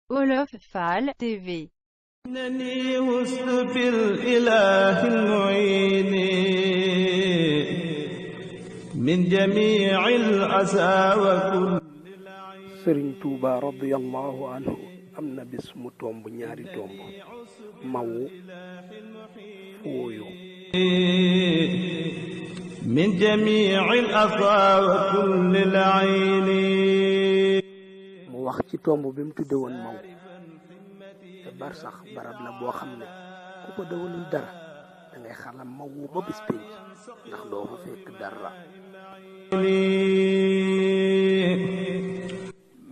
Wolof Fall TV. إنني وسط بالإله المعين من جميع الأسى وكل Sëriñ Tuuba radiyallahu anhu am na bis mu tomb ñaari tomb mawu fooyu من جميع الأسى وكل العين mu wax ci tomb bi mu tudde woon maw te barsax barab la boo xam ne ku ko dawalul dara da ngay xalam mawu ba bis pénc ndax doo fa fekk dara.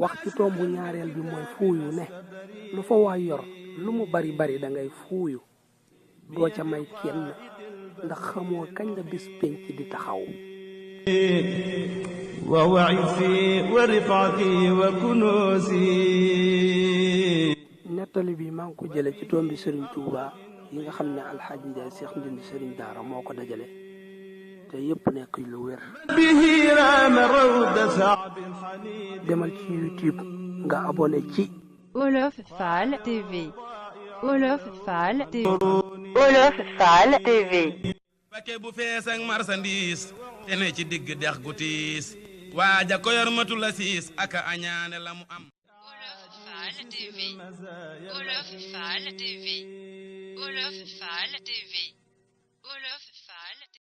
wax ci tombu ñaareel bi mooy fuuyu ne lu fa waay yor lu mu bari bari da ngay fuuyu doo ca may kenn ndax xamoo kañ la bis penc di taxaw. ووعثي ورفعتي وكنوزي nettali bi maa ngi ko jële ci tombi Serigne Touba yi nga xam ne Alxaaji Njaay Seex Ndindi Serigne Daara moo ko dajale te yépp nekk lu wér. به رام رود سعد الحنين demal ci YouTube nga abonné ci Wolof Fall TV. Wolof Fall TV. Wolof Fall TV. paquet bu fees ak marchandise te ne ci digg dex gu tiis waaja ko yor matu la siis aka añaane la mu am. Wolof Fall TV. Wolof Fall TV. Wolof Fall TV. Wolof